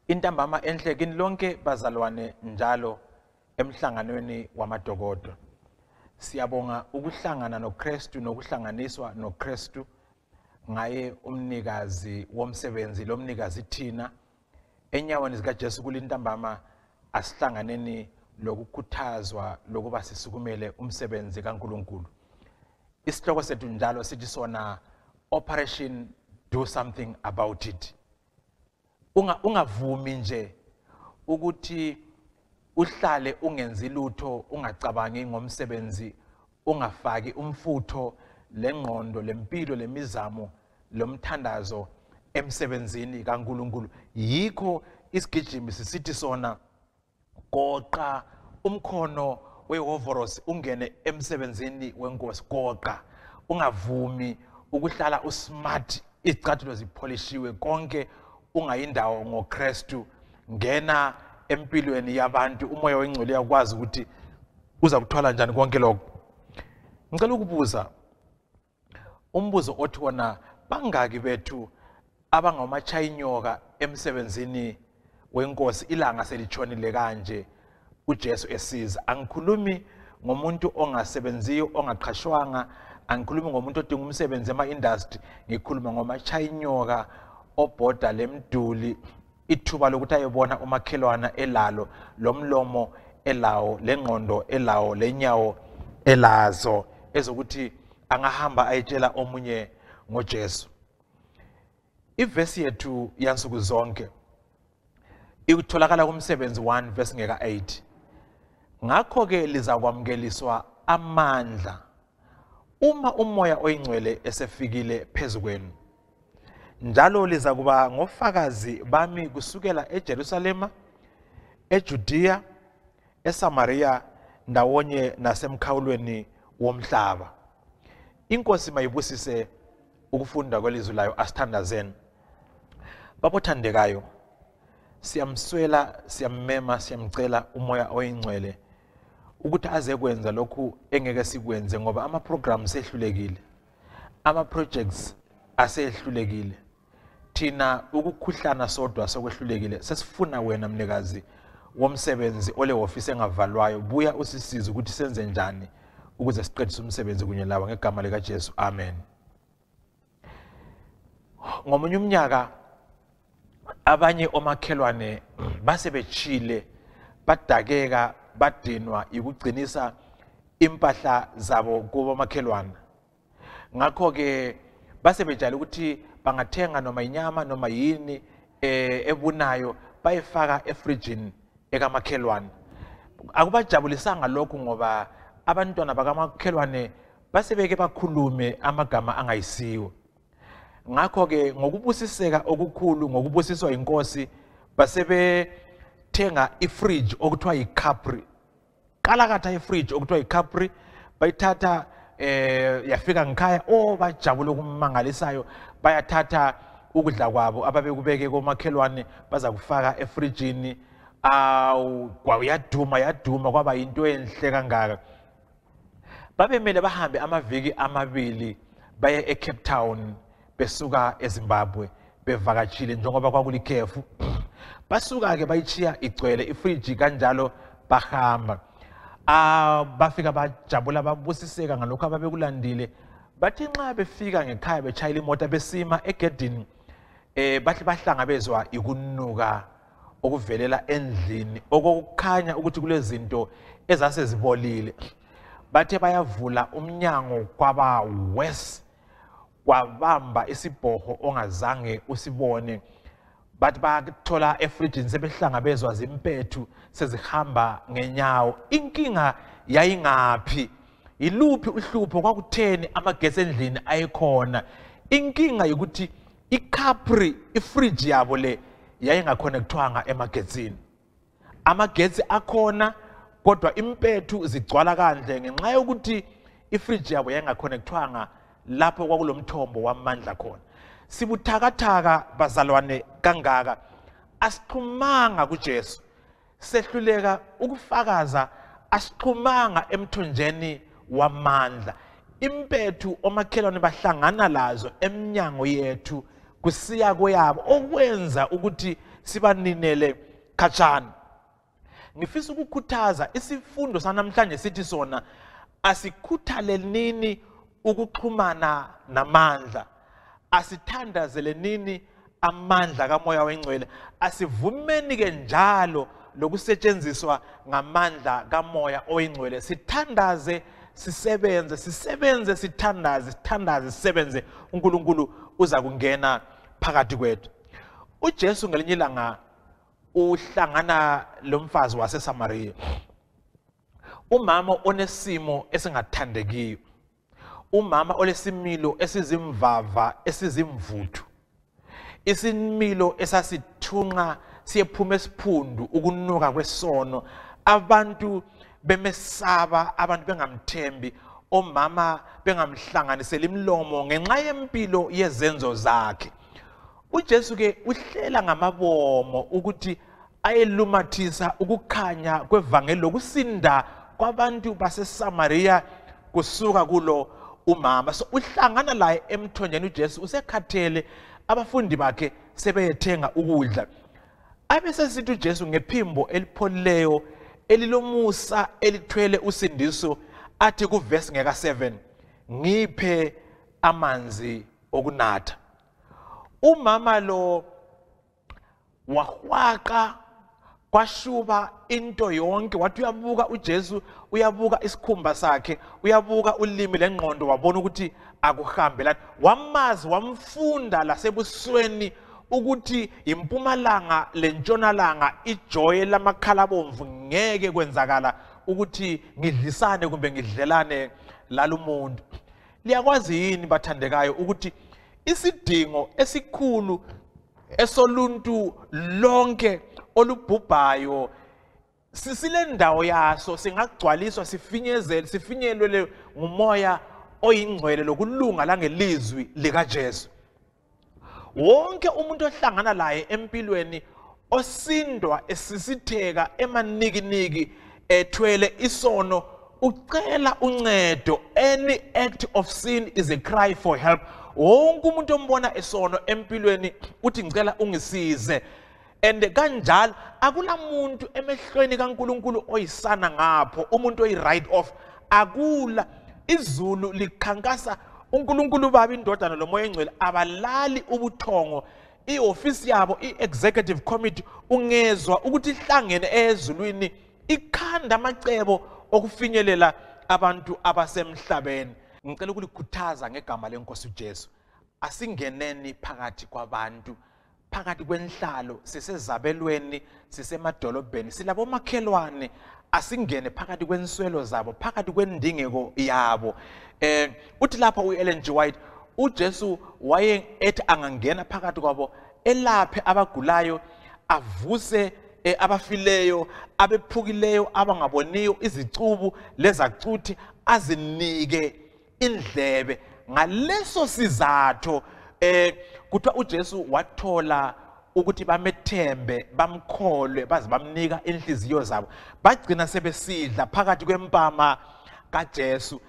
Intambama enhle kini lonke bazalwane njalo emhlanganweni wamadokodo. Siyabonga ukuhlangana noKristu nokuhlanganiswa noKristu ngaye umnikazi womsebenzi lomnikazi thina enyaweni zikaJesu kulintambama asihlanganeni lokukhuthazwa lokuba sisukumele umsebenzi kaNkulunkulu. Isihloko sethu njalo sithi sona Operation Do Something About It. Ungavumi nje ukuthi uhlale ungenzi lutho ungacabangi ngomsebenzi ungafaki umfutho lengqondo lempilo lemizamo lomthandazo emsebenzini kaNkulunkulu. Yikho isigijimi sisithi sona goqa umkhono wehovorosi ungene emsebenzini wenkosi goqa. Ungavumi ukuhlala usmart izicathulo zipholishiwe konke ungayindawo ngoKristu. Ngena empilweni yabantu umoya wengcwele yakwazi ukuthi uza kuthwala njani konke lokho. Ngicela ukubuza umbuzo othi wona bangaki bethu abangamachayinyoka emsebenzini wenkosi ilanga selitshonile kanje uJesu esiza. Angikhulumi ngomuntu ongasebenziyo ongaqhashwanga, angikhulumi ngomuntu odinga umsebenzi ema-industry, ngikhuluma ngomachayinyoka obhoda lemduli ithuba lokuthi ayebona umakhelwana elalo lomlomo elawo lengqondo elawo lenyawo elazo ezokuthi angahamba ayitshela omunye ngoJesu. Ivesi yethu yansuku zonke ikutholakala kumsebenzi 1 verse ngeka 8. Ngakho ke liza kwamkeliswa amandla uma umoya oyingcwele esefikile phezukwenu. Njalo liza kuba ngofakazi bami kusukela eJerusalema, eJudiya, eSamaria ndawonye nasemkhawulweni womhlaba. Inkosi mayibusise ukufunda kwelizwi layo asithandazeni. Babothandekayo, siyamswela, siyammema, siyamcela umoya oyingcwele ukuthi aze kwenza lokhu engeke sikwenze ngoba ama-programs ehlulekile, ama-projects asehlulekile. Thina ukukhuhlana sodwa sokwehlulekile sesifuna wena mnikazi womsebenzi ole office engavalwayo buya usisize ukuthi senze njani ukuze siqedise umsebenzi kunye lawa ngegama lika Jesu. Amen. Ngomunye umnyaka abanye omakhelwane base bechile badakeka badinwa ikugcinisa impahla zabo kubo makhelwana. ngakho ke base bejala ukuthi bangathenga noma inyama noma yini ebunayo bayifaka efrijini ekamakhelwane. Akubajabulisanga lokhu ngoba abantwana bakamakhelwane basebeke bakhulume amagama angayisiwo. Ngakho ke ngokubusiseka okukhulu ngokubusiswa inkosi basebe thenga ifridge okuthiwa yiCapri. Kalakatha ifridge okuthiwa yiCapri bayithatha yafika ngikhaya bajabula okumangalisayo bayathatha ukudla kwabo ababekubeke komakhelwane baza kufaka efrijini. Yaduma kwaba into enhle kangaka. Babemele bahambe amaviki amabili baye eCape Town besuka eZimbabwe bevakatshile njengoba kwakulikhefu. Basuka ke bayichiya igcwele ifriji kanjalo bahamba. Bafika bajabula babusiseka ngalokho ababekulandile. Bathi nxa befika ngekhaya bechayela imoto besima egedini bathi bahlangabezwa ikunuka okuvelela endlini okukhanya ukuthi kulezinto ezasezibolile. Bathe bayavula umnyango kwaba worse kwabamba isibhoho ongazange usibone. Bathi bathola efrijini sebehlangabezwa zimpethu sezihamba ngenyawo. Inkinga yayingaphi? Iluphi uhlupho? Kwakutheni amagesi endlini ayekhona? Inkinga ukuthi iCapri ifriji yabo le yayingaconnectwanga emagetsini. Amagetsi akhona kodwa impethu zigcwala kandle ngenxa yokuthi ifriji yabo yayingaconnectwanga lapho kwakulomthombo wamandla khona. Sibuthakathaka bazalwane kangaka asixhumanga kuJesu. Sehluleka ukufakaza asixhumanga emthonjeni wamandla. Impethu omakhelwane bahlangana lazo eminyango yethu kusiya kweyabo okwenza ukuthi sibaninele khatshana. Ngifisa ukukhuthaza isifundo sanamhlanje sithi sona asikhuthalenini ukuxhumana namandla. Asithandazele nini amandla kaMoya weNgcwele. Asivumeni ke njalo lokusetshenziswa ngamandla kaMoya oyiNgcwele. Sithandaze sisebenze sithandaze sisebenze. uNkulunkulu uza kungena phakathi kwethu. uJesu ngelinye ilanga uhlangana lomfazi waseSamaria. Umama onesimo esingathandekiyo. Umama olesimilo esizimvava esizimvuthu. Isimilo esasithunqa siyephuma esiphundu ukunuka kwesono. Abantu bemesaba, abantu bengamthembi, omama bengamhlanganisela imlomo ngenxa yempilo yezenzo zakhe. uJesu ke uhlela ngamabomo ukuthi ayelumathisa ukukhanya kwevangeli lokusinda kwabantu baseSamaria kusuka kulo umama. So uhlangana laye emthonjeni uJesu usekhathele, abafundi bakhe sebeyethenga ukudla. Abesesithi uJesu ngephimbo elipholileyo elilomusa elithwele usindiso athi kuverse ngeka 7, ngiphe amanzi okunatha. Umama lo wahwaqa kwashuba into yonke, wathi uyabuka uJesu, uyabuka isikhumba sakhe, uyabuka ulimi lengqondo, wabona ukuthi akuhambelani. Wamazi wamfunda lasebusweni ukuthi impumalanga lentshonalanga ijoy lamakhala bomvu ngeke kwenzakala ukuthi ngidlisane kumbe ngidlelane lalumuntu. Liyakwazi yini bathandekayo ukuthi isidingo esikhulu esoluntu lonke olubhubhayo sisile ndawo yaso singagcwaliswa sifinyelwe ngumoya oyingcwele lokulunga langelizwi likaJesu. Wonke umuntu ohlangana laye empilweni osindwa esisitheka emanikiniki ethwele isono ucela uncedo. Any act of sin is a cry for help. Wonke umuntu ombona esono empilweni uthi ngicela ungisize. And kanjalo akulamuntu emehlweni kaNkulunkulu oyisana ngapho, umuntu oyi-write off. Akula. Izulu likhankasa uNkulunkulu Baba, Indodana loMoya Engcwele abalali ubuthongo. I-office yabo, i-executive committee, ungezwa ukuthi ihlangene ezulwini ikhanda amacebo okufinyelela abantu abasemhlabeni. ngicela ukulikhuthaza ngegama lenkosi uJesu asingeneni phakathi kwabantu phakathi kwenhlalo sisezabelweni sisemadolobheni silabo makhelwane asingene phakathi kwenswelo zabo phakathi kwendingeko yabo uthi lapha uEllen G. White uJesu waye ethi angangena phakathi kwabo elaphe abagulayo avuse abafileyo abephukileyo abangaboniyo izicubu lezacuthi azinike indlebe ngaleso sizatho kuthiwa uJesu wathola ukuthi bamethembe bamkholwe baze bamnika inhliziyo zabo bagcina sebesidla phakathi kwempama kaJesu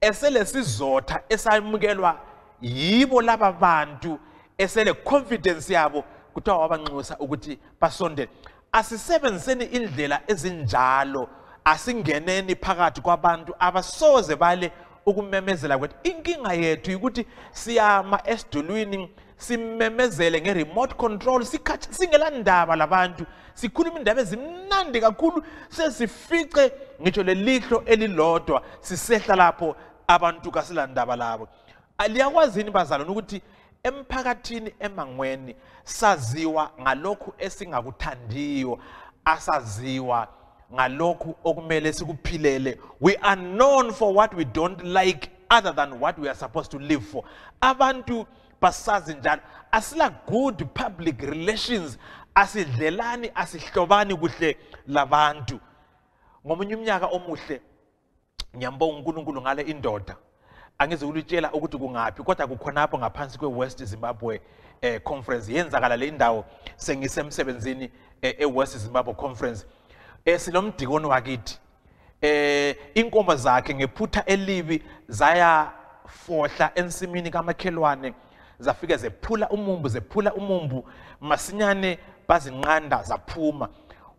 eselesizotha esamukelwa yibo laba bantu esele confidence yabo kuthiwa wabanxusa ukuthi basondele asisebenziseni indlela ezinjalo asingeneni phakathi kwabantu abasoze bale ukumemezela kwethu inkinga yethu ukuthi siyama esidulwini simemezele ngeremote control sikhathi singelandaba labantu sikhuluma indaba ezimnandi kakhulu sesifice ngitsho lelihlo elilodwa sisehla lapho abantu kasilandaba labo aliyakwazini bazalwane ukuthi emphakathini emangweni saziwa ngalokhu esingakuthandiyo asaziwa ngalokhu okumele sikuphilele we are known for what we don't like other than what we are supposed to live for abantu basazi njalo asila good public relations asidlelani asihlobani kuhle labantu ngomunye umnyaka omuhle ngiyambonga uNkulunkulu ngale indoda angize ulitshela ukuthi kungapi kodwa kukhonapho ngaphansi kweWest Zimbabwe conference yenzakala le indawo sengisemsebenzini eWest Zimbabwe conference silomdikoni wakithi inkomba zakhe ngephutha elibi zaya fohla ensimini kamakhelwane zafika zephula umumbu masinyane bazinqanda zaphuma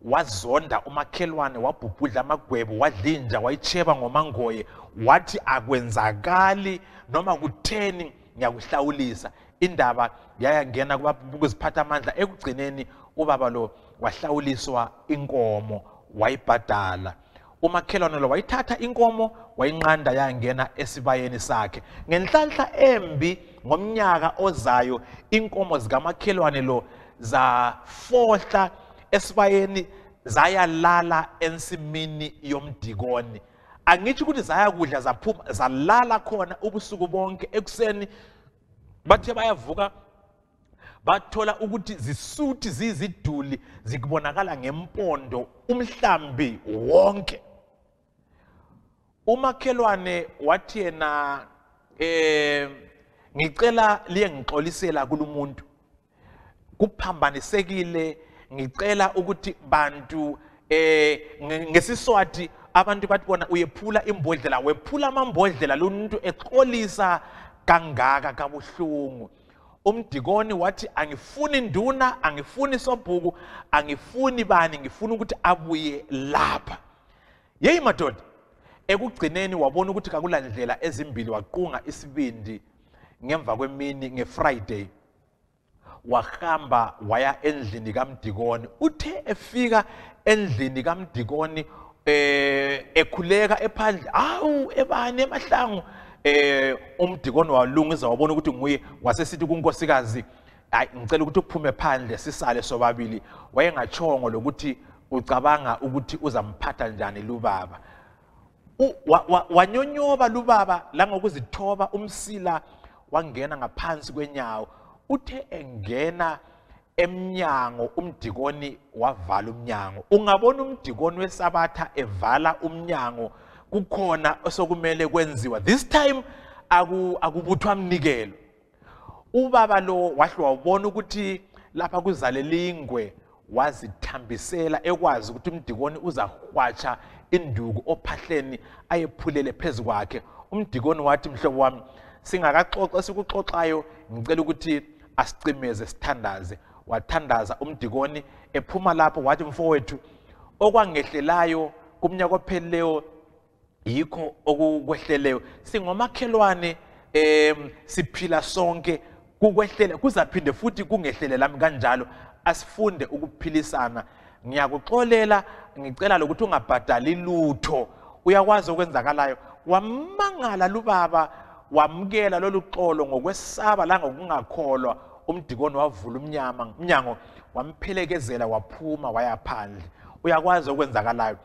wazonda umakhelwane wabhubhudla amagwebu wadlinja wayicheba ngomangoye wathi akwenzakali noma kutheni ngiyakuhlawulisa indaba yayangena kubuziphatha amandla ekugcineni ubaba lo wahlawuliswa inkomo wayibhadala umakhelwane lo wayithatha inkomo wayinqanda yangena esibayeni sakhe ngenhlanhla embi ngomnyaka ozayo inkomo zikamakhelwane lo zafohla esibayeni zayalala ensimini yomdikoni angithi ukuthi zayakudla zaphuma zalala khona ubusuku bonke ekuseni bathe bayavuka bathola ukuthi zisuthi ziziduli zikubonakala ngempondo umhlambi wonke umakhelwane wathi yena ngicela liye ngixolisela kulumuntu kuphambanisekile ngicela ukuthi bantu ngesiswati abantu bathi bona uyephula imbodlela wephula amambodlela lo muntu exolisa kangaka kabuhlungu umdikoni wathi angifuni induna angifuni sobhuku angifuni bani ngifuna ukuthi abuye lapha yeyi madoda ekugcineni wabona ukuthi kakulandlela ezimbili waqunga isibindi ngemva kwemini ngeFriday wahamba waya endlini kaMdikoni uthe efika endlini kaMdikoni ekhuleka ephandle awu ebani emahlangu umdikoni walungisa wabona ukuthi nguye wasesithi kunkosikazi hayi ngicela ukuthi uphume phandle sisale sobabili wayengachongo lokuthi ucabanga ukuthi uzamphatha njani lubaba wanyonyoba lubaba la ngokuzithoba umsila wangena ngaphansi kwenyawo uthe engena emnyango umdikoni wavala umnyango ungabona umdikoni wesabatha evala umnyango kukhona osokumele kwenziwa this time akubuthwa mnikelo ubaba lo wahle wabona ukuthi lapha kuzalela ingwe wazithambisela ekwazi ukuthi umdikoni uzahwatsha induku ophahleni ayephulele phezulu kwakhe umdikoni wathi mhlobo wami singakaxoxa sikuxoxayo ngicela ukuthi asicimeze sithandaze wathandaza umdikoni ephuma lapho wathi mfowethu okwangehlelayo kumnyaka opheleyo yikho okukwehleleyo singomakhelwane siphila sonke kukwehlele kuzaphinde futhi kungehlele lami kanjalo asifunde ukuphilisana ngiyakuxolela ngicela ukuthi ungabhadali lutho uyakwazi okwenzakalayo wamangala lubaba wamukela lolu xolo ngokwesaba la ngokungakholwa umdikoni wavula umnyango wamphelekezela waphuma waya phandle. Uyakwazi okwenzakalayo.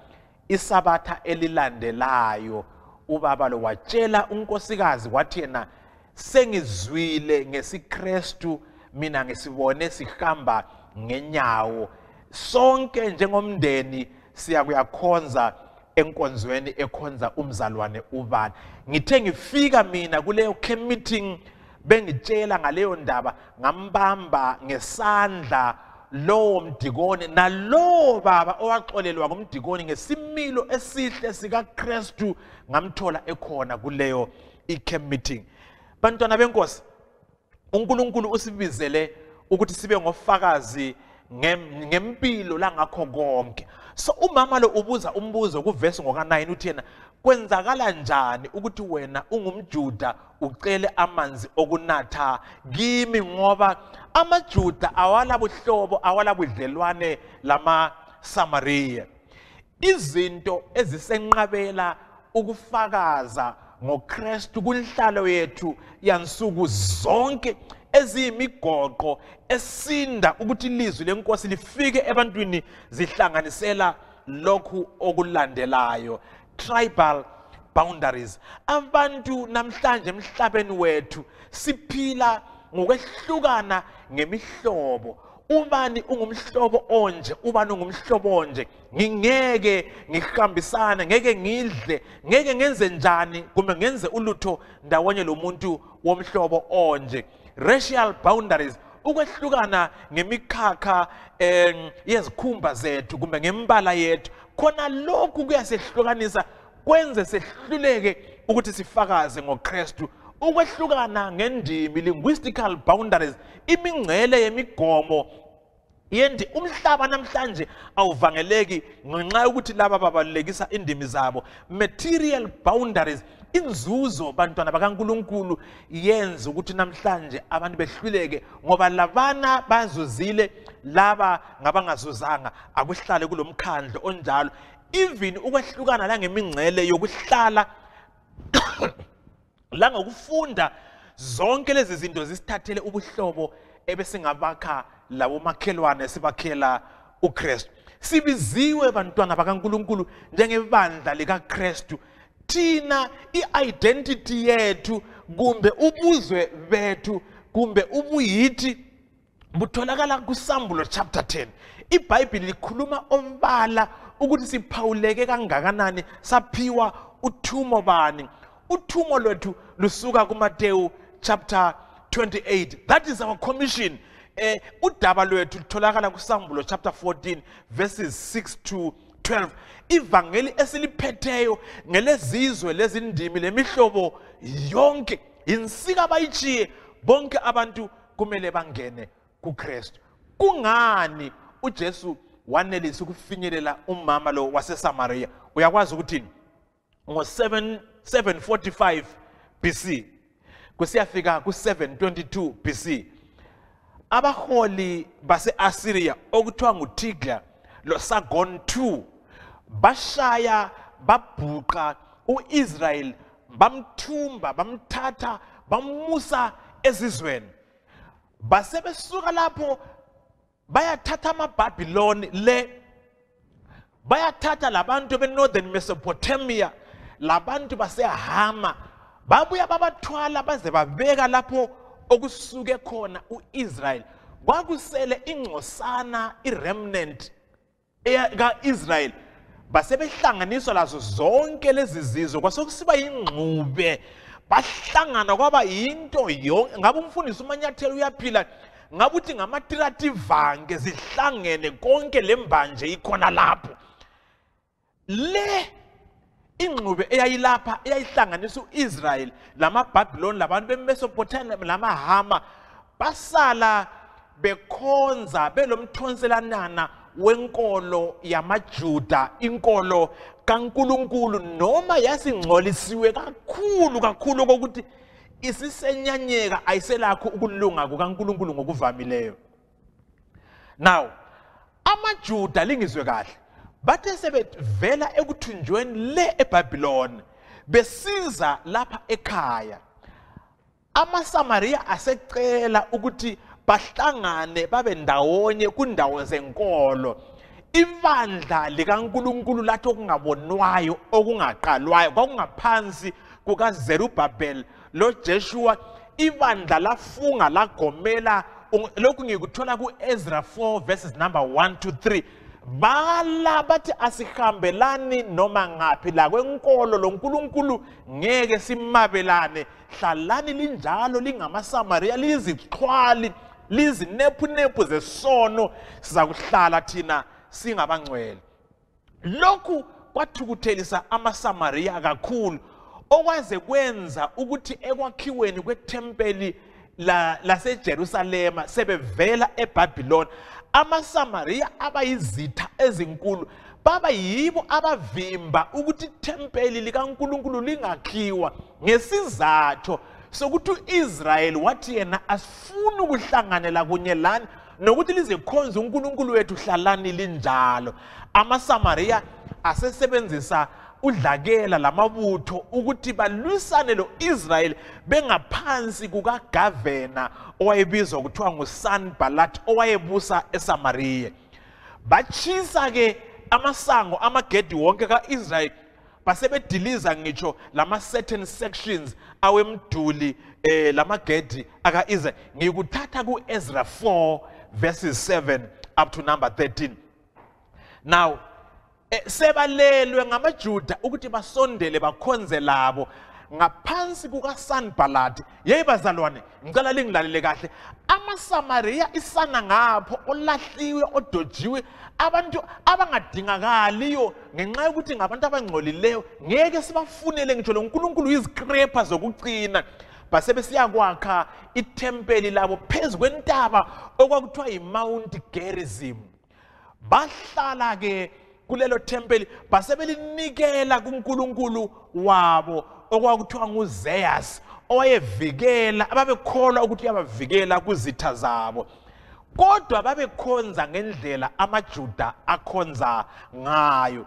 Isabatha elilandelayo ubaba lo watshela unkosikazi wathi yena sengizwile ngesiKristu mina ngisibone sihamba ngenyawo sonke njengomndeni siya kuyakhonza enkonzweni ekhonza umzalwane ubani. Ngithe ngifika mina kuleyo camp meeting bengitshela ngaleyo ndaba ngambamba ngesandla lowo mdikoni nalowo baba owaxolelwa ngumdikoni ngesimilo esihle sikaKristu ngamthola ekhona kuleyo camp meeting. Bantwana benkosi, uNkulunkulu usibizele ukuthi sibe ngofakazi ngempilo la ngakho konke. So umama lo ubuza umbuzo kuverse ngoka9 uthi yena kwenzakala njani ukuthi wena ungumJuda ucele amanzi okunatha kimi ngoba amaJuda awala buhlobo awala budlelwane lama Samaria. Izinto ezisenqabela ukufakaza ngoKristu kunhlalo yethu yansuku zonke eziyimigoqo esinda ukuthi ilizwi lenkosi lifike ebantwini zihlanganisela lokhu okulandelayo. Tribal boundaries. Abantu namhlanje emhlabeni wethu siphila ngokwehlukana ngemihlobo. Ubani ungumhlobo onje, ubani ungumhlobo onje. Ngingeke ngihambisane, ngeke ngidle, ngeke ngenze njani kumbe ngenze ulutho ndawonye lo muntu womhlobo onje. Racial boundaries, ukwehlukana ngemikhakha yezikhumba zethu kumbe ngembala yethu. Khona lokhu kuyasehlukanisa kwenze sehluleke ukuthi sifakaze ngoKristu. Ukwehlukana ngendimi, linguistical boundaries, imingcele yemigomo yendi umhlaba namhlanje awuvangeleki ngenxa yokuthi laba babalekisa indimi zabo. Material boundaries, inzuzo bantwana bakaNkulunkulu yenza ukuthi namhlanje abantu behluleke ngoba labana bazuzile laba ngabangazuzanga akuhlale kulomkhandlo onjalo. Even ukwehlukana la ngemingcele yokuhlala la ngokufunda zonke lezi zinto zisithathele ubuhlobo ebesingabakha labo makhelwane sibakhela uKristu. Sibiziwe bantwana bakaNkulunkulu njengebandla likaKristu. Thina i-identity yettu kumbe ubuzwe bethu kumbe ubuyithi butholakala kuSambulo chapter 10. iBhayibheli likhuluma ombala ukuthi siphawuleke kangakanani saphiwa uthumo bani. Uthumo lwethu lusuka kuMateyu chapter 28. That is our commission. Udaba lwethu lutholakala kuSambulo chapter 14 verses 6 to 12. Ivangeli esiliphetheyo ngelezizwe lezindimi lemihlobo yonke insika abayichiye bonke abantu kumele bangene kuKristu. Kungani uJesu wanelisa ukufinyelela umama lo waseSamaria? Uyakwazi ukuthi ngo745 BC kusiyafika ku722 BC abaholi base-Assyria okuthiwa nguTigla loSargon II bashaya babhuqa uIsrael, bamthumba, bamthatha, bamusa ezizweni. Basebesuka lapho bayathatha amaBhabhiloni bayathatha labantu beNorthern Mesopotamia, labantu baseHama, babuya babathwala baze babeka lapho okusuke khona uIsrael. Kwakusele ingcosana iremnant kaIsrael. Basebehlanganiswa lazo zonke lezi zizwe kwasokusiba ingxube, bahlangana kwaba into yonke. Ngabe umfundisi uManyathelo uyaphila ngabuthi ngamatirativange zihlangene konke lembanje ikhona lapho. Le ingxube eyayilapha eyayihlanganisa uIsrael lamaBhabhiloni labantu beMesopotamia lamaHama basala bekhonza belomthonselanana wenkolo yamaJuda, inkolo kaNkulunkulu, noma yasingcolisiwe kakhulu kokuthi isisenyanyeka ayiselakho ukulunga kukaNkulunkulu ngokuvamileyo. Now amaJuda lingizwe kahle bathe sebevela ekuthunjweni le eBhabhiloni besiza lapha ekhaya amaSamaria asecela ukuthi bahlangane babe ndawonye kundawo zenkolo. Ibandla likaNkulunkulu lathi okungabonwayo okungaqalwayo kwakungaphansi kukaZerubabel lo Joshua. Ibandla lafunga lagomela lokhu ngikuthola kuEzra 4 verses number 1 to 3. Bala bathi asihambelani noma ngaphi la kwenkolo loNkulunkulu ngeke simabelane. Hlalani linjalo lingamaSamaria lizixhwali lizinephu zesono sizakuhlala thina singabangcwele. Lokhu kwathukuthelisa amaSamaria kakhulu okwaze kwenza ukuthi ekwakhiweni kwethempeli laseJerusalema sebevela eBhabhiloni. AmaSamaria abayizitha ezinkulu baba yibo abavimba ukuthi ithempeli likaNkulunkulu lingakhiwa ngesizathu sokuthi uIsrael wathi yena asifuni ukuhlanganela kunye lani nokuthi lizekhonza uNkulunkulu wethu hlalani linjalo. AmaSamaria asesebenzisa udlakela lamabutho ukuthi balwisane lo-Israel bengaphansi kukaGavana owayebizwa kuthiwa nguSanballat owayebusa eSamaria. Bachisa ke amasango amagedi wonke kaIsrael basebediliza ngitsho lama certain sections awemduli lamagedi akaIsrael. Ngikuthatha kuEzra 4 verses 7 up to number 13. Now sebalelwe ngamaJuda ukuthi basondele bakhonze labo ngaphansi kukaSanballat. Bazalwane ngicela lingilalele kahle. AmaSamaria isana ngapho olahliwe odojiwe abantu abangadingakaliyo ngenxa yokuthi ngabantu abangcolileyo ngeke sibafunele ngitsho loNkulunkulu izikrepha zokucina. Basebe siyakwakha ithempeli labo phezu kwentaba okwakuthiwa yiMount Gerizim. Bahlala ke kulelo thempeli basebelinikela kuNkulunkulu wabo okwakuthiwa nguZeus owayevikela ababekholwa ukuthi uyabavikela kuzitha zabo. Kodwa babekhonza ngendlela amaJuda akhonza ngayo.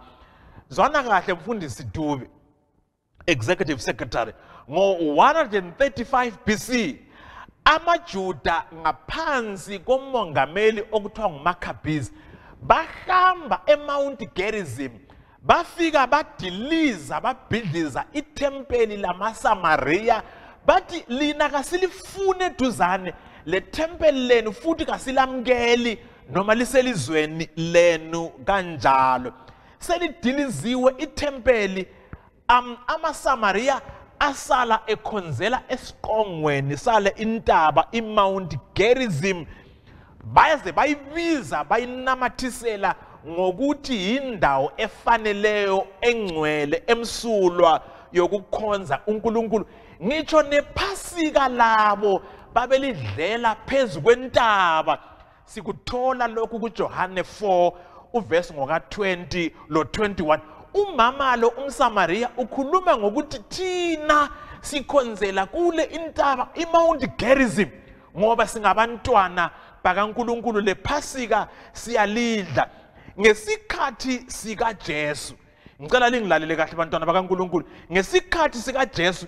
Zwana kahle mfundisi Dube, Executive Secretary, ngo-135 BC amaJuda ngaphansi komongameli okuthiwa nguMaccabees bahamba eMount Gerizim bafika badiliza babhidliza ithempeli lamaSamaria bathi lina kasilifune duzane le thempeli lenu futhi kasilamkeli noma liselizweni lenu kanjalo. Selidiliziwe ithempeli amaSamaria asala ekhonzela esiqongweni sale intaba iMount Gerizim. Baze bayibiza bayinamathisela ngokuthi indawo efaneleyo engcwele emsulwa yokukhonza uNkulunkulu. Ngitsho nePhasika labo babelidlela phezu kwentaba. Sikuthola lokhu kuJohane 4 uverse ngoka20 lo 21. Umama lo umSamaria ukhuluma ngokuthi thina sikhonzela kule intaba iMount Gerizim ngoba singabantwana bakaNkulunkulu. lePhasika siyalidla ngesikhathi sikaJesu. Ngicela lingilalele kahle bantwana bakaNkulunkulu. Ngesikhathi sikaJesu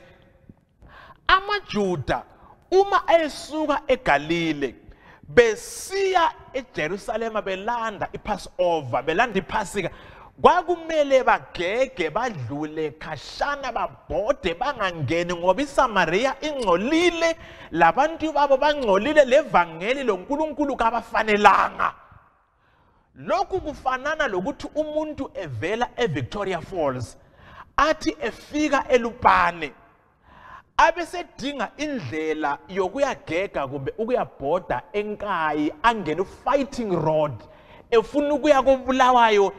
amaJuda uma esuka eGalile besiya eJerusalema belanda iPassover belanda iPhasika, kwakumele bagege badlule khashana babhode bangangeni ngoba iSamaria ingcolile labantu babo bangcolile levangeli loNkulunkulu kabafanelanga. Lokhu kufanana lokuthi umuntu evela eVictoria Falls athi efika eLupane abesedinga indlela yokuyagega kumbe ukuyabhoda eNkayi angene uFighting Road efuna ukuya koBulawayo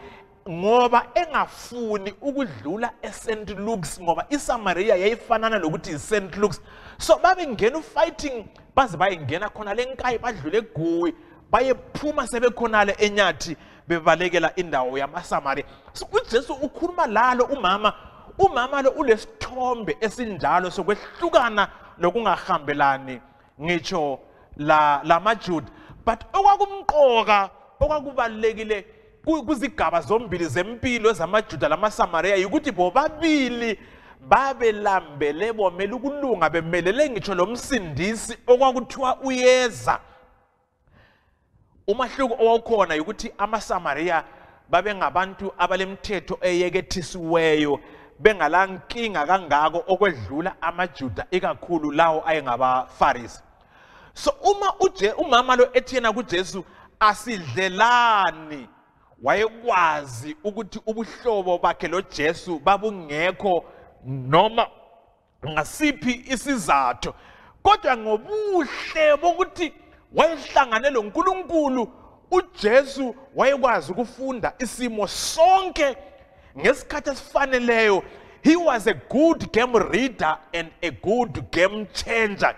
ngoba engafuni ukudlula eSt Luke's ngoba iSamaria yayifanana lokuthi iSt Luke's. So babengena uFighting baze bayengena khona leNkayi badlule eGuwi bayephuma sebekhonale eNyathi bebalekela indawo yamaSamaria. So uJesu ukhuluma lalo umama lo ulesithombe esinjalo sokwehlukana lokungahambelani ngitsho lamaJuda. But okwakumqoka okwakubalekile kuzigaba zombili zempilo zamaJuda lamaSamaria ukuthi bobabili babelambele bomele ukulunga bemelele ngitsho lo msindisi okwakuthiwa uyeza. Umahluko owawukhona ukuthi amaSamaria babengabantu abalemthetho eyekethisiweyo bengala nkinga kangako okwedlula amaJuda ikakhulu lawo ayengabaFarisi. So umama lo ethiyena kuJesu asidlelani wayekwazi ukuthi ubuhlobo bakhe lo Jesu babungekho noma ngasiphi isizathu, kodwa ngobuhle bokuthi wayehlangane lo nkulunkulu uJesu wayekwazi ukufunda isimo sonke ngesikhathi esifaneleyo. He was a good game reader and a good game changer.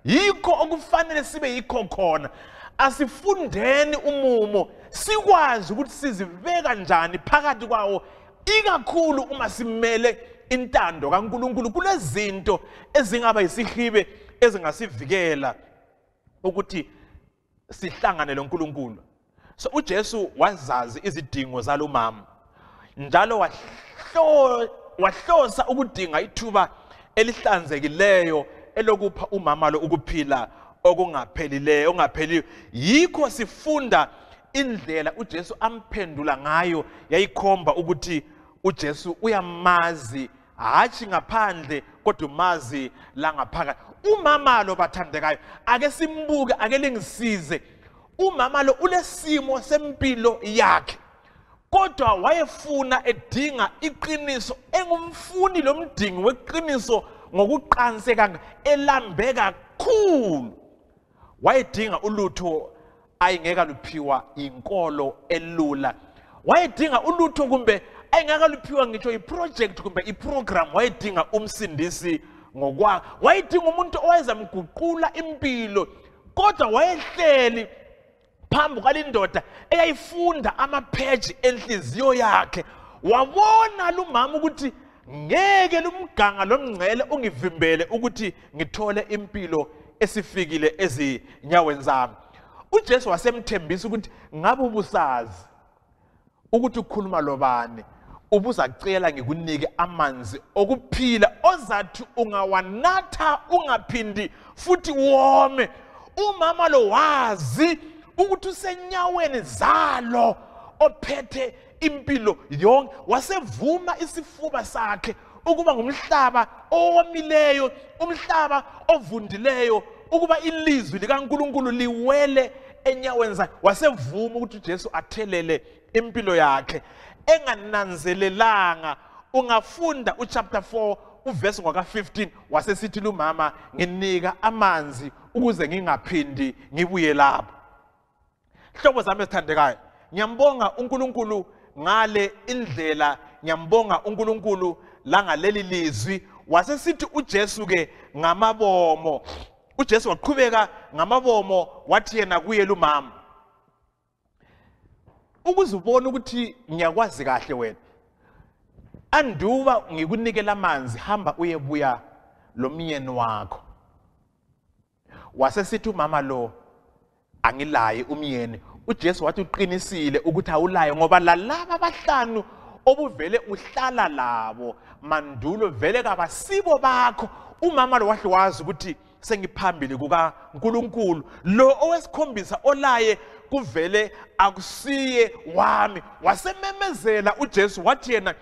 Yikho okufanele sibe yikho khona. Asifundeni umumo sikwazi ukuthi siziveka njani phakathi kwawo, ikakhulu uma simele intando kaNkulunkulu kulezinto ezingaba yisihibe ezingasivikela ukuthi sihlangane loNkulunkulu. So uJesu wazazi izidingo zalomama njalo wahlosa ukudinga ithuba elihlanzekileyo elokupha umama lo ukuphila okungaphelileyo ongapheliyo. Yikho sifunda indlela uJesu amphendula ngayo yayikhomba ukuthi uJesu uyamazi hathi ngaphandle kodwa umazi la ngaphakathi. Umama lo bathandekayo ake simbuke, ake lingisize. Umama lo ulesimo sempilo yakhe kodwa wayefuna edinga iqiniso, engumfuni lo mdingi weqiniso ngokuqanseka elambe kakhulu. Wayedinga ulutho ayengeka luphiwa inkolo elula. Wayedinga ulutho kumbe ayengeka luphiwa ngitsho iproject kumbe iprogram. Wayedinga umsindisi ngokwakhe. Wayedinga umuntu owayezamguqula impilo, kodwa wayehleli phambi kwalindoda eyayifunda amapheji enhliziyo yakhe. Wabona lumama ukuthi ngeke lumganga lomngcele ungivimbele ukuthi ngithole impilo esifikile ezinyaweni zami. uJesu wasemthembisa ukuthi ngabe ubusazi ukuthi ukhuluma lobani, ubuzacela ngikunike amanzi okuphila ozathi ungawanatha ungaphindi futhi wome. Umama lo wazi ukuthi usenyaweni zalo ophethe impilo yonke. Wasevuma isifuba sakhe ukuba ngumhlaba owomileyo, umhlaba ovundileyo, ukuba ilizwi likaNkulunkulu liwele enyaweni zakhe. Wasevuma ukuthi uJesu athelele impilo yakhe engananzelelanga. Ungafunda uchapter 4 uverse ngaka 15 wasesithi lumama nginika amanzi ukuze ngingaphindi ngibuye lapho. Hlobo zami esithandekayo, ngiyambonga uNkulunkulu ngale indlela, ngiyambonga uNkulunkulu la ngaleli lizwi. Wasesithi uJesu ke ngamabomo, uJesu waqhubeka ngamabomo wathi yena kuye lumama, ukuzubona ukuthi ngiyakwazi kahle wena, anduba ngikunikela amanzi, hamba uyebuya lo myeni wakho. Wasesithi umama lo angilaye umyeni. uJesu wathi uqinisile ukuthi awulaye ngoba lalaba abahlanu obuvele uhlala labo mandulo vele kabasibo bakho. Umama lo wahle wazi ukuthi sengiphambili kukaNkulunkulu, lo owesikhombisa olaye kuvele akusiye wami. Wasememezela uJesu wathi yena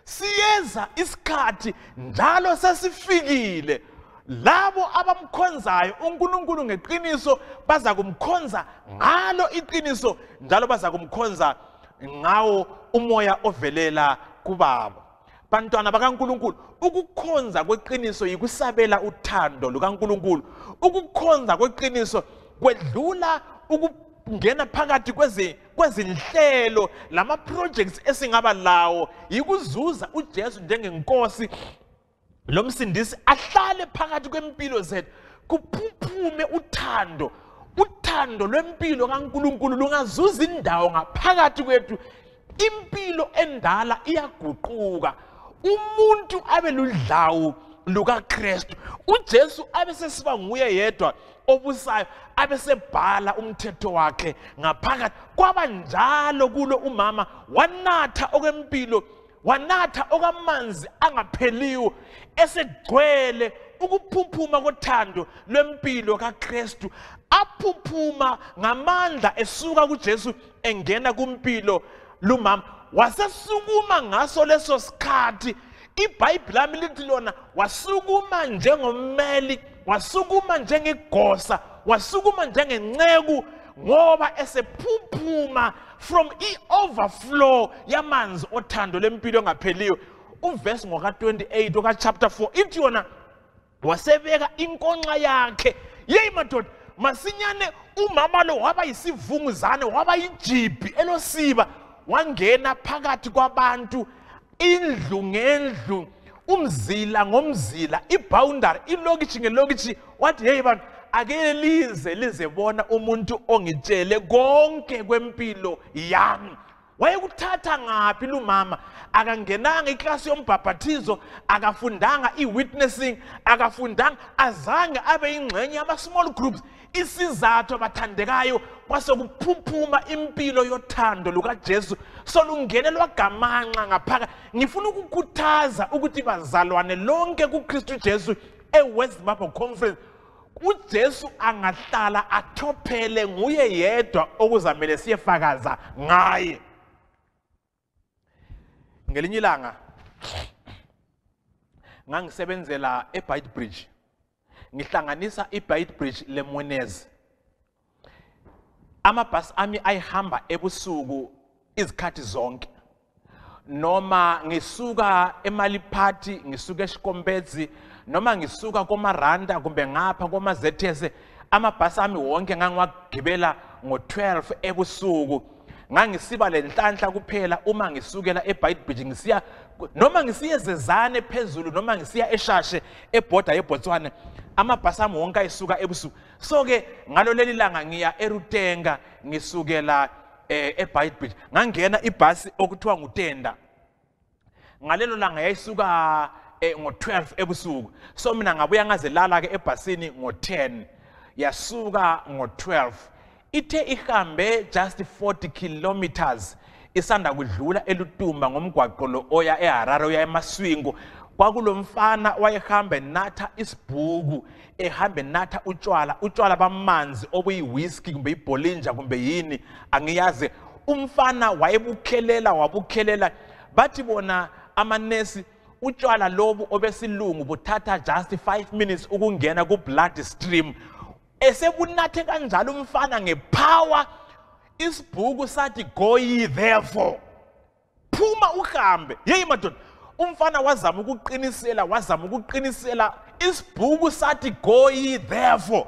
siyeza isikhathi njalo sesifikile, labo abamkhonzayo uNkulunkulu ngeqiniso baza kumkhonza ngalo iqiniso, njalo baza kumkhonza ngawo umoya ovelela kuBaba. Bantwana bakaNkulunkulu, ukukhonza kweqiniso yikusabela uthando lukaNkulunkulu. Ukukhonza kweqiniso kwedlula ukungena phakathi kwezinhlelo lama projects esingaba lawo, yikuzuza uJesu njengenkosi lo msindisi ahlale phakathi kwempilo zethu, kuphuphume uthando. Uthando lwempilo kaNkulunkulu lungazuza indawo ngaphakathi kwethu. Impilo endala iyaguquka, umuntu abe ludlawu lukaKristu. uJesu abe sesiba nguye yedwa obusayo, abe sebhala umthetho wakhe ngaphakathi. Kwaba njalo kulo umama, wanatha okwempilo, wanatha okamanzi angapheliyo esegcwele ukuphuphuma kothando lwempilo kaKristu, aphuphuma ngamandla esuka kuJesu engena kumpilo lumama. Wasesukuma ngaso leso sikhathi, iBhayibheli lami lithi lona wasukuma njengommeli, wasukuma njengegosa, wasukuma njengenceku, ngoba esephuphuma from i-overflow yamanzi othando lempilo engapheliyo. Uverse ngoka 28 oka chapter 4 ithi yona wasebeka inkonxa yakhe. Yeyi madoda, masinyane umama lo waba yisivunguzane, waba yijibhi elosiba, wangena phakathi kwabantu, indlu ngendlu, umzila ngomzila, iboundary, ilokitshi ngelokitshi. Wathi hey bantu, ake lize bona umuntu ongitshele konke kwempilo yami. Wayekuthatha ngaphi lumama? Akangenanga iklasi yombhabhathizo, akafundanga i-witnessing, akafundanga, azange abe ingxenye yama-small groups. Isizathu abathandekayo kwasokuphuphuma impilo yothando lukaJesu solungenelwa gamanxa ngaphakathi. Ngifuna ukukhuthaza ukuthi bazalwane lonke kuKristu Jesu eWest Zimbabwe Conference, uJesu angahlala athophele, nguye yedwa okuzamele siyefakaza ngaye. Ngelinye ilanga ngangisebenzela eBeitbridge, ngihlanganisa iBeitbridge leMwenezi. Amabhasi ami ayihamba ebusuku izikhathi zonke, noma ngisuka eMalipati, ngisuka eShikombedzi, noma ngisuka koMaranda kumbe ngapha komaZethese, amabhasi ami wonke ngangiwagibela ngo-12 ebusuku. Ngangisiba lenhlanhla kuphela uma ngisukela eBeitbridge ngisiya, noma ngisiye eZezane phezulu, noma ngisiya eShashe eborder yeBotswana, amabhasi ami wonke ayisuka ebusuku. So ke ngalo leli langa ngiya eRutenga ngisukela eBeitbridge, ngangena ibhasi okuthiwa nguTenda. Ngalelo langa yayisuka ngo-12 ebusuku. So mina ngabuya ngazelala ke ebhasini ngo-10, yasuka ngo-12. Ithe ihambe just 40 kilometers isanda kudlula eLutumba ngomgwaqo lo oya eHarare oya eMaswingo. Kwakulomfana wayehamba natha isibhuku, ehambe natha utshwala bamanzi obuyi-whisky kumbe iBollinger kumbe yini angiyazi. Umfana wabukhelela, bathi bona amanesi utshwala lobu obesilungu buthatha just 5 minutes ukungena ku-blood stream. Esebunathe kanjalo umfana ngepower, isibhuku sathi go ye therefore, phuma uhambe. Yeyi madoda, umfana wazama ukuqinisela, isibhuku sathi go ye therefore.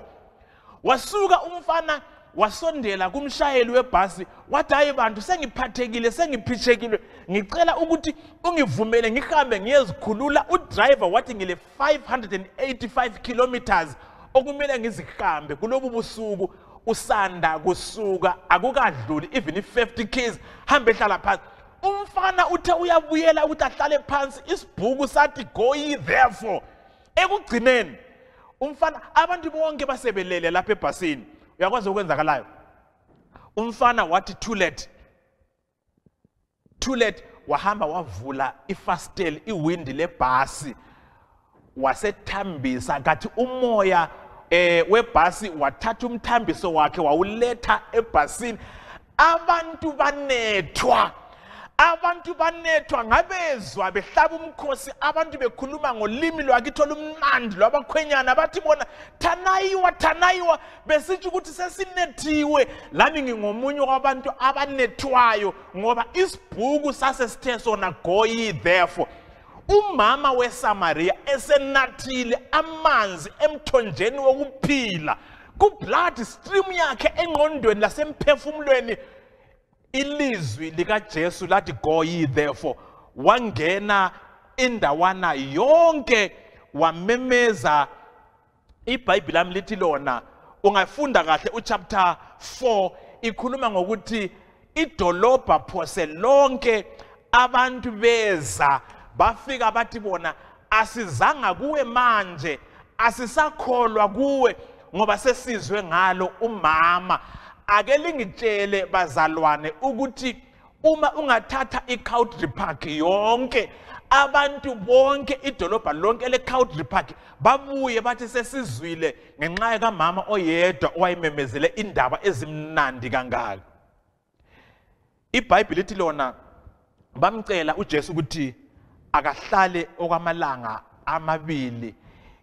Wasuka umfana wasondela kumshayeli webhasi, wathi hayi bantu, sengiphathekile, sengiphishekile, ngicela ukuthi ungivumele ngihambe ngiyezikhulula. Udriver wathi ngile 585 kilometers okumele ngizihambe kulobu busuku usanda kusuka, akukadluli even 50 km, hambe hlala phansi. Umfana uthe uyabuyela ukuthi ahlale phansi, isibhuku sathi go ye therefore. Ekugcineni umfana, abantu bonke basebelele lapha ebhasini, uyakwazi ukwenzakalayo. Umfana wathi too late, wahamba wavula ifasteli, iwindi lebhasi, wasethambisa kathi umoya webhasi wathatha umthambiso wakhe wawuletha ebhasini. Abantu banethwa ngabezwa behlaba umkhosi, abantu bekhuluma ngolimi lwakithi olumnandi lwabakhwenyana, bathi bona thanayiwa, besithi ukuthi sesinethiwe. Lami ngingomunye wabantu abanethwayo ngoba isibhuku sasesithe sona go ye therefore. Umama weSamaria esenathile amanzi emthonjeni wokuphila, ku-blood stream yakhe engqondweni lasemphefumulweni, ilizwi likaJesu lathi go ye therefore. Wangena indawana yonke wamemeza. iBhayibheli lami lithi lona, ungafunda kahle uchapter 4, ikhuluma ngokuthi idolobha phose lonke abantu beza bafika bathi bona asizanga kuwe manje, asisakholwa kuwe ngoba sesizwe ngalo umama. Ake lingitshele bazalwane ukuthi uma ungathatha iCountry Park yonke abantu bonke idolobha lonke leCountry Park babuye bathi sesizwile ngenxa kaMama oyedwa owayimemezele indaba ezimnandi kangaka. iBhayibheli lithi lona bamcela uJesu ukuthi akahlale okwamalanga amabili.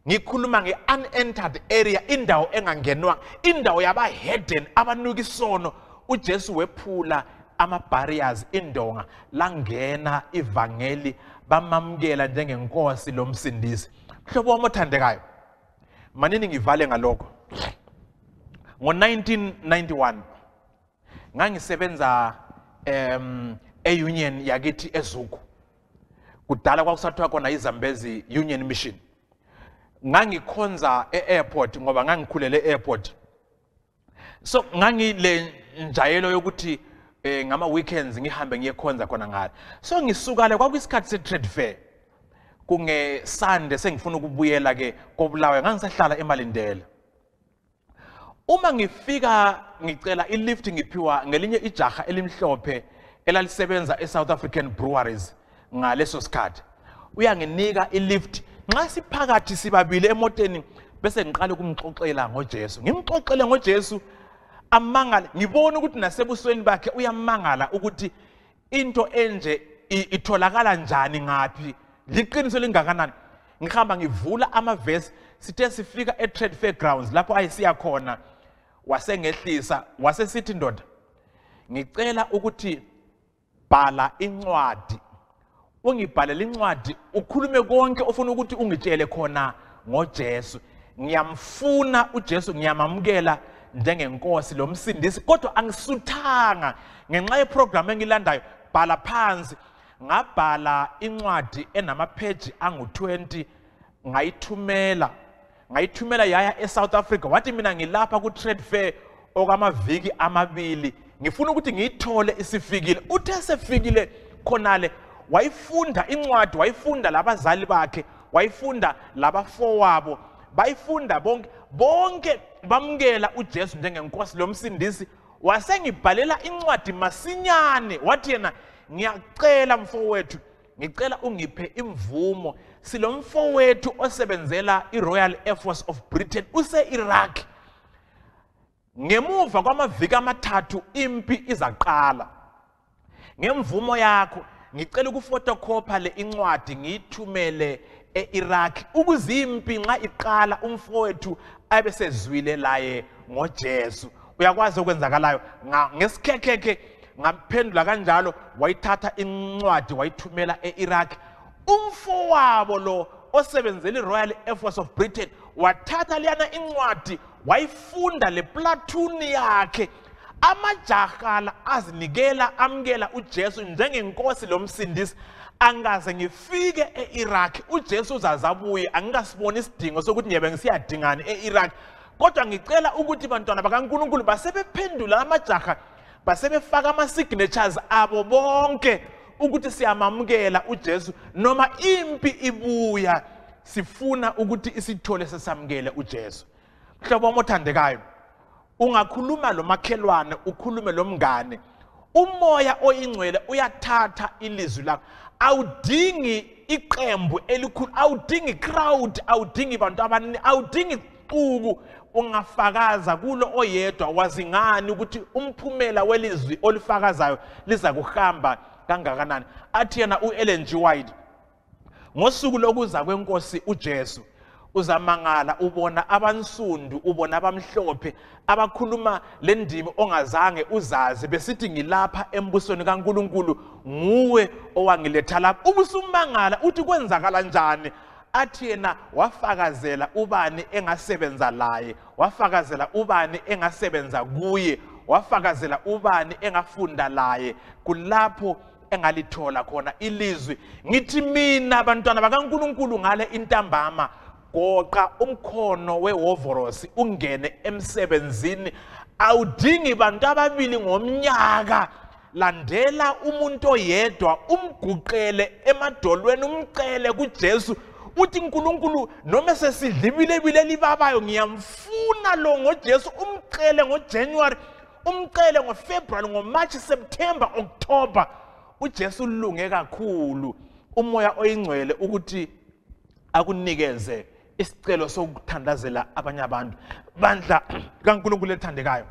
Ngikhuluma nge-unentered area, indawo engangenwa, indawo yaba-hidden, abanuka isono. uJesu wephula ama-barriers, indonga, langena ivangeli, bamamukela njengenkosi lomsindisi. Mhlobo wami othandekayo, manini ngivale ngalokho. Ngo-1991 ngangisebenza e-union yakithi eZuku. Kudala kwakusathiwa khona iZambezi Union Mission. Ngangikhonza e-airport ngoba ngangikhulele e-airport. So ngangile njayelo yokuthi ngama weekends ngihambe ngiyekhonza khona ngale. So ngisukale kwakuyisikhathi se-trade fair. Kunge Sunday sengifuna ukubuyela ke koBulawayo, ngangisahlala eMalindela. Uma ngifika ngicela ilift ngiphiwa ngelinye ijaha elimhlophe elalisebenza eSouth African Breweries ngaleso sikhathi. Uyanginika ilift. Nxa siphakathi sibabili emoteni bese ngiqala ukumxoxela ngoJesu. Ngimxoxele ngoJesu amangala, ngibona ukuthi nasebusweni bakhe uyamangala ukuthi into enje itholakala njani ngaphi, liqiniso lingakanani. Ngihamba ngivula amavesi, sithe sifika e-Trade Fair Grounds lapho ayisiya khona, wasengehlisa wasesithi ndoda, ngicela ukuthi bhala incwadi. Ungibhalela incwadi ukhulume konke ofuna ukuthi ungitshele khona ngoJesu. Ngiyamfuna uJesu, ngiyamamukela njengenkosi lomsindisi, kodwa angisuthanga ngenxa yeprogram engilandayo. Bhala phansi. Ngabhala incwadi enamapheji angu-20, ngayithumela yaya eSouth Africa. Wathi mina ngilapha ku-trade fair okwamaviki amabili, ngifuna ukuthi ngiyithole isifikile. Uthe sefikile khonale wayifunda incwadi, wayifunda labazali bakhe, wayifunda labafowabo, bayifunda bonke bamukela uJesu njengenkosi lomsindisi. Wasengibhalela incwadi masinyane, wathi yena, ngiyacela mfowethu, ngicela ungiphe imvumo. Silomfowethu osebenzela iRoyal Air Force of Britain use-Iraq. Ngemuva kwamaviki amathathu impi izaqala. Ngemvumo yakho ngicela ukufotokopha le incwadi ngiyithumele e-Iraq ukuze impi nxa iqala umfowethu abe sezwile laye ngoJesu. Uyakwazi okwenzakalayo. Ngesikhekhe ngaphendula kanjalo, wayithatha incwadi wayithumela e-Iraq. Umfowabo lo osebenzela iRoyal Air Force of Britain wathatha liyana incwadi wayifunda le platoon yakhe. Amajahala azinikela amukela uJesu njengenkosi lomsindisi. Angaze ngifike e-Iraq uJesu uzazabuye, angikasiboni isidingo sokuthi ngiyabe ngisiyadingana e-Iraq. Kodwa ngicela ukuthi bantwana bakaNkulunkulu basebephendula amajaha, basebefaka ama-signatures abo bonke ukuthi siyamamukela uJesu noma impi ibuya, sifuna ukuthi isithole sesamukele uJesu. Mhlobo wami othandekayo, ungakhuluma lo makhelwane, ukhulume lo mngane. Umoya oyingcwele uyathatha ilizwi lakho. Awudingi iqembu elikhulu, awudingi crowd, awudingi bantu abaningi, awudingi ixuku. Ungafakaza kulo oyedwa, wazingani ukuthi umphumela welizwi olifakazayo liza kuhamba kangakanani. Athi yena uEllen G. White, ngosuku lokuza kwenkosi uJesu uzamangala, ubona abansundu, ubona abamhlophe abakhuluma le ndimi ongazange uzazi, besithi ngilapha embusweni kaNkulunkulu, nguwe owangiletha lapha. Ubusumangala uthi kwenzakala njani? Athi yena wafakazela ubani engasebenza laye, wafakazela ubani engasebenza kuye, wafakazela ubani engafunda laye. Kulapho engalithola khona ilizwi. Ngithi mina bantwana bakaNkulunkulu ngale intambama, goqa umkhono wehovorosi ungene emsebenzini. Awudingi bantu ababili ngomnyaka. Landela umuntu oyedwa, umguqele emadolweni, umcele kuJesu. Uthi uNkulunkulu noma sesidlibile libabayo, ngiyamfuna lo ngoJesu. Umcele ngoJanuary, umcele ngoFebruary, ngoMarch, September, October. uJesu ulunge kakhulu umoya oyingcwele ukuthi akunikeze isicelo sokuthandazela abanye abantu. Bandla kaNkulunkulu ethandekayo,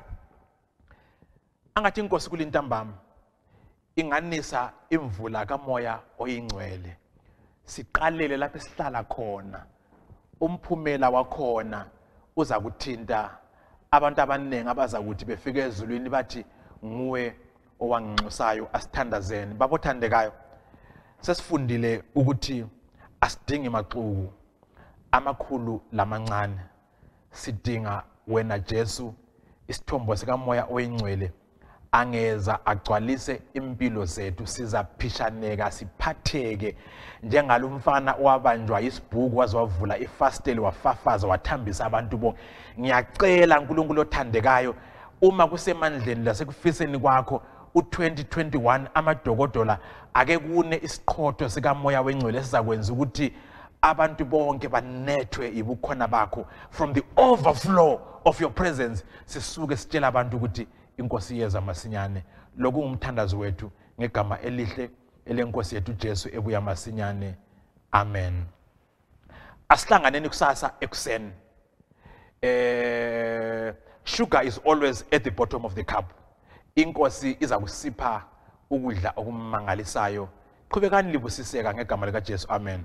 angathi inkosi kulintambama inganisa imvula kamoya oyingcwele. Siqalele lapho esihlala khona, umphumela wakhona uza kuthinta abantu abaningi abazakuthi befike ezulwini bathi nguwe owanginxusayo, asithandazeni. Babothandekayo, sesifundile ukuthi asidingi maxuku amakhulu lamancane, sidinga wena Jesu, isithombo sikamoya oyingcwele angeza agcwalise impilo zethu. Sizaphishaneka, siphatheke njengalo mfana owabanjwa isibhuku waze wavula ifasteli wafafaza wathambisa abantu bonke. Ngiyacela uNkulunkulu othandekayo, uma kusemandleni lasekufiseni kwakho u2021 amadokodola ake kune isiqhotho sikamoya wengcwele sizakwenza ukuthi abantu bonke banethwe ibukhona bakho. From the overflow of your presence sisuke sitshela abantu ukuthi inkosi iyeza masinyane. Lokhu ngumthandazo wethu ngegama elihle elenkosi yethu Jesu ebuya masinyane. Amen. Asihlanganeni kusasa ekuseni. Sugar is always at the bottom of the cup. Inkosi iza kusipha ukudla okumangalisayo. Qhubekani libusiseka ngegama lika Jesu. Amen.